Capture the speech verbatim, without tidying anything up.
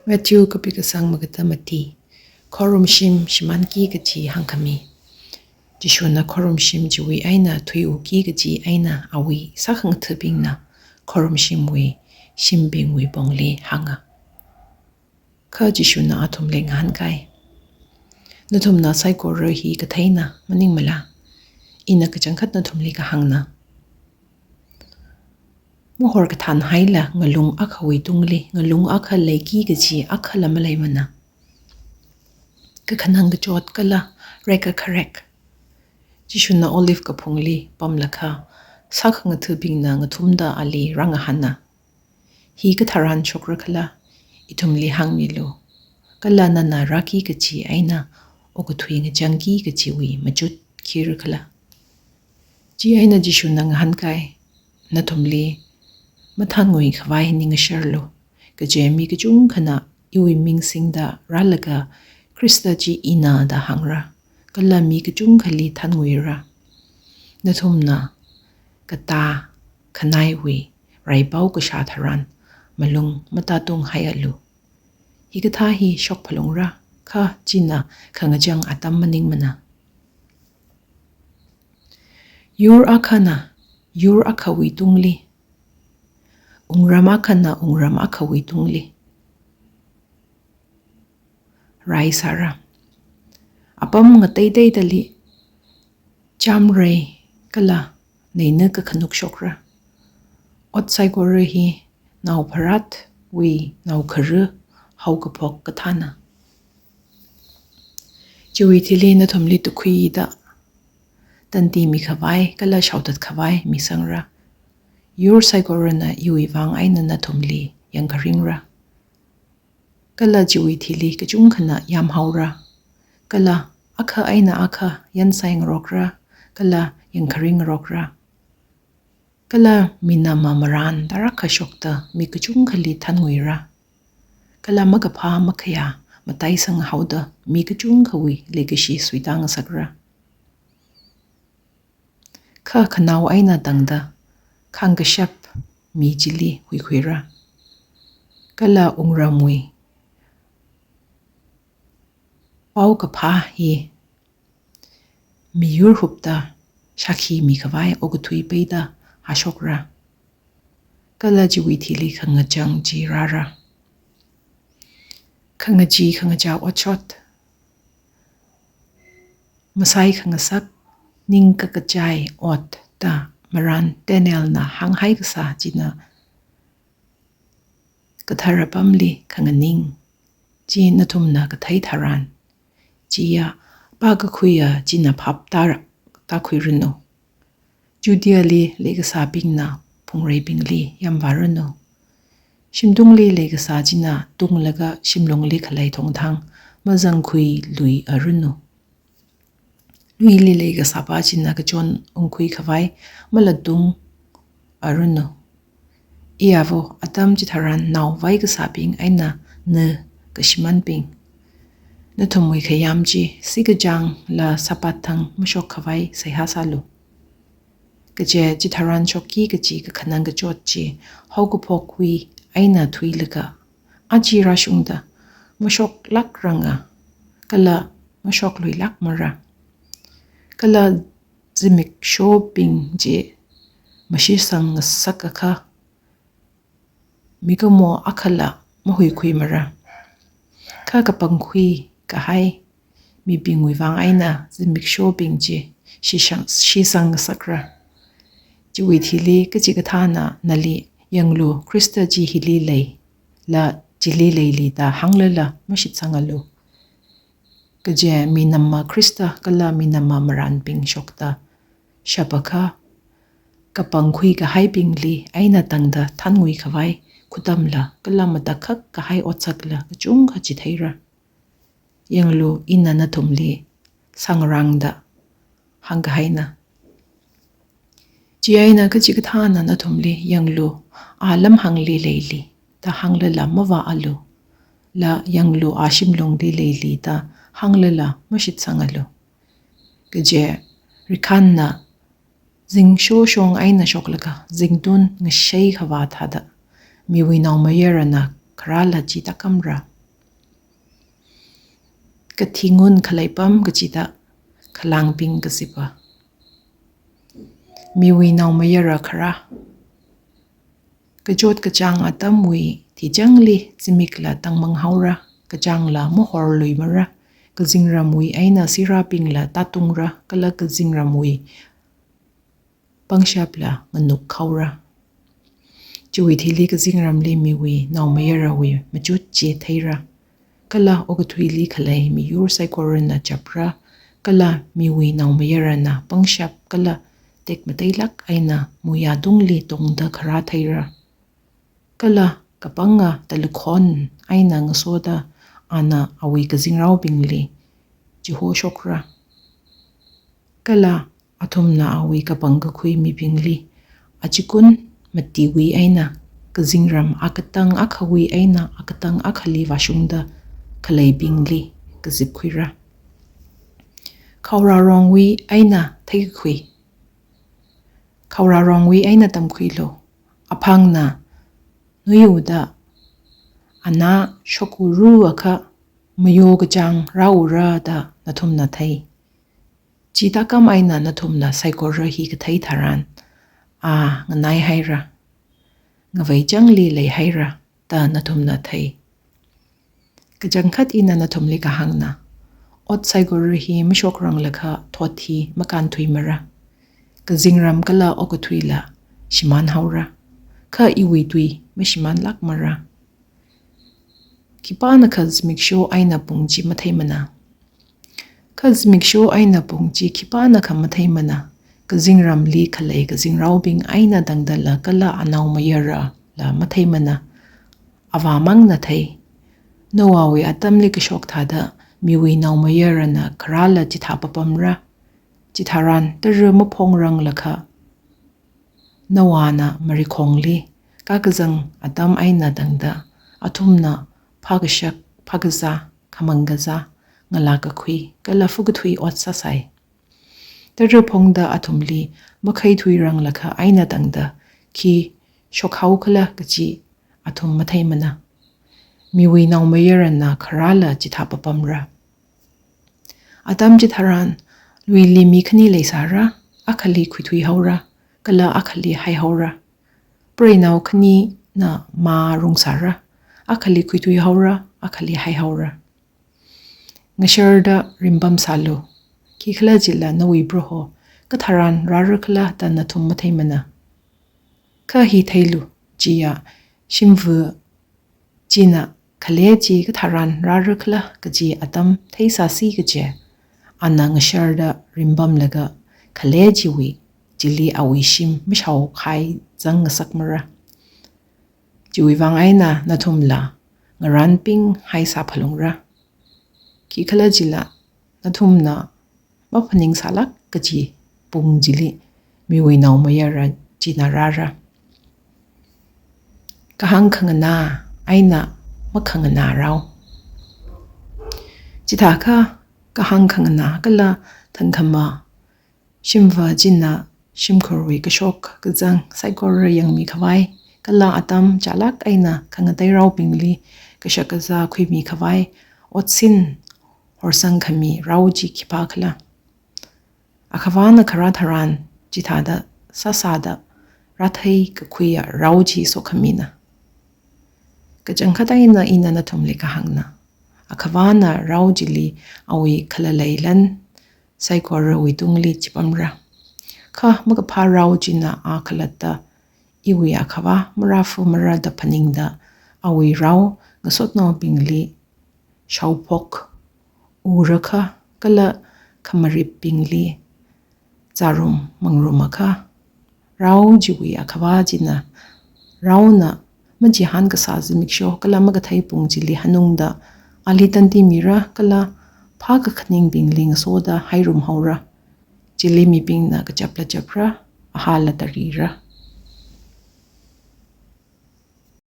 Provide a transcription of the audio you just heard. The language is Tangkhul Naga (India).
Matthew kapi kasang magada mati. Khorumshim shimānki kaji hāngkhami. Jishuna khorumshim chiwui eina thuiuki kaji eina awui sākhangathabingna khorumshimwui shimbingwui pongli hānga. Kha Jishuna athumli ngahānkai. Nathumna saikora hi katheina maningmala? Ina kachangkhat nathumli kahāngna. Mahor kathānhaila ngalung akhawui tungli, ngalung akha leiki kaji akhala maleimana. Kakhanang kachot kala rek akharek. Jishuna Olive kaphungli pamlakha, sākhangathabingna ngathumda ali rāngahāna. Hi katharan shokra khala, ithumli hāngmilu. Kala nana rāki kaji eina okathui ngachangki kajiwui machut khira khala. Chieina Jishuna ngahānkai, nathumli mathānngui khavai ningasharlu. Kaje mi kachungkhana iwui ming singda rālaga Khrista chi ina da hāngra. Kala mi kachungkhali thānnguira. Nathumna katā khanaiwui raipao kashā tharan malung matātunghaialu. Hikathā hi shok phalungra, kha china khangachang atam maningmana. Yur akhana yur akhawui tungli, wungram akhana wungram akhawui tungli rai sāra. Apam ngateiteidali chāmrei kala neina kakhanuk shokra. Ot saikora hi naopharatwui naokhara haokaphok kathāna. Chiwui thili nathumli tukhuida tandi mikhavai kala shaothat khavai misangra. Yur saikorana iwui vang eina nathumli yangkharingra. Kala chiwui thili kachungkhana yamhaora. Kala akha eina akha yansai ngarokra, kala yangkharing ngarokra. Kala minama marān tarākha shokta mi kachungkhali thānnguira. Kala makaphā makhayā mataisang haoda mi kachungkhawui leikashi suitā ngasakra. Kha khanao eina tangda khangkashap mi chili huikhuira. Kala wungramwui paokaphā hi miyur hupta shākhi mikhavai okathui peida hashokra. Kala chiwui thili khangachang chi rāra. Khangachee khangachā otshot, masai khangasak, ning kakachai ot da marān Danielna hānghai kasā china kathara pamli khanganing chi nathumna kathei tharan, chiya pākakhuiya china phap tāra, tākhuiranu. Judeali leikasābingna phungreibingli yamvāranu. Shimtungli leikasā china tunglaga shimlungli khalei thongthang mazangkhuiluiaranu. Luili leikasāpa china kachon ungkhui khavai malatungaranu. Iyavo, atam chitharan naovai kasābing eina na kashimānbing, nathumwui khayam chi sikachāngla Sabbath thang mashok khavai seihā sālu. Kaje chitharan shokki kaji kakhanang kachot chi haokaphokwui eina thuilaga aja rāshungda mashoklākranga, kala mashokluilākmara. Kala zimikshobing chi mashisang ngasakakha mikumo akhala mahuikhuimara. Kha kapangkhui kahai mibingwui vang eina zimikshobing chi shishang, shisang ngasakra. Chiwui thili kachikathāna nali, "Yanglu, Khrista chi hili lei," la, "Chili leili," da hānglala mashitsangalu. Kaje minama Khrista kala minama marānbing shokta shapakha, kapangkhui kahaibingli eina tangda thānnguikhavai khutamla kala matakhak kahai otsakla kachungkha chitheira. Yanglu, ina nathumli sāngarāngda hāngkahaina. Chieina kachikathāna nathumli, "Yanglu, a lamhāngli leili," da hānglala mavāalu. La, "Yanglu, a shimlungli leili," da hānglala mashitsangalu. Kaje rikhānna zingshoshong eina shoklaga zingtun ngashei khavā thāda, miwui naomayarana kharāla chi tākamra. Kathi ngun khaleipam kachida khalangbing kazipa. Miwui naomayara kharā. Kachot kachāng atamwui thichangli zimikla tangmang haora, kachāngla mahorluimara, kazingramwui eina sirābingla tātungra, kala kazingramwui pangshapla nganuk haora. Chiwui thili kazingramli miwui naomayarawui machut chi theira. Kala okathuili khalei miyur saikorana chapra, kala miwui naomayarana pangshap kala tekmateilāk eina muiyatungli tongda kharā theira. Kala kapanga talukhon eina ngasoda ana awui kazingraobingli chihoshokra. Kala athumna awui kapang kakhui mibingli achikun matiwui eina kazingram akatang akhawui eina akatang akhali vāshungda khaleibingli kazipkhuira. Khaorarongwui eina theikakhui. Khaorarongwui eina tamkhuilu. Aphangna nuiuda ana shokuru akha mayo kachāng rāura da nathumna thei. Chi tākam eina nathumna saikora hi kathei tharan, a nganaihaira, ngaveichangli leihaira da nathumna thei. Kachangkhat ina nathumli kahāngna, ot saikora hi mashokranglakha thot hi makānthuimara. Kazingram kala okathuila shimān haora, kha iwui tui mashimānlākmara. Khipānakha zimiksho eina pung chi matheimana. Kha zimiksho eina pung chi khipānakha matheimana. Kazingramli khalei kazingraobing eina tangdala kala anaomayarala matheimana. Avāmangna thei. Noahwui atamli kashok thāda miwui naomayarana kharāla chithā papamra. Chitharan tara maphongranglakha Noahna marikhongli kakazang atam eina tangda athumna phākashak, phākazā, khamang kazā, ngalā kakhui, kala fukathui ot sāsai. Tara phongda athumli makhaithuiranglakha eina tangda khi shokhaokhala kaji athum matheimana. Miwui naomayarana kharāla chithā papamra. Atam chitharan luili mi khani leisāra, akhali khuithui haora, kala akhali haihaora. Preinao khanina mā rungsāra, akhali khuithui haora, akhali haihaora. Ngasharda ringpamsālu, khikhalajila nawui Proho katharan rārakhala da nathum matheimana. Kha hi theilu, chiya shimva china khale chi katharan rārakhala kaji atam theisāsi kaje, ana ngasharda ringpamlaga khale chiwui, chili awui shim mashaokhai zang ngasakmara. Chiwui vang eina nathumla ngaranping haisā phalungra. Khikhalajila nathumna maphaningsālāk kaji pung chili miwui naomayara china rāra. Kahāng khanganā eina makhanganā rao. Chithākha kahāng khanganā kala thangkhama shimva china shimkhurwui kashok kazang saikora yangmi khavai, kala atam chālāk eina khangateiraobingli kashak kazā khuimi khavai, otsin horsang khami rao chi khipākhala. Akhavāna kharā tharan chithāda sāsāda rāthei kakhuiya rao chi sokhamina. Kachangkhat eina ina nathumli kahāngna, akhavāna rao chili awui khalalei lan saikorawui tungli chipamra. Kha makaphā rao china a khalatta iwui akhavā marāfumara da phaningda awui rao ngasotnaobingli shaophok urakha kala khamaripbingli zarum mangrumakha, rao chiwui akhavā china raona machihān kasā zimiksho kala makathei pung chili hanungda ali tantimira kala phākakhaningbingli ngasoda hairum haora. Chili mibingna kachapla chapra, ahāla tarira.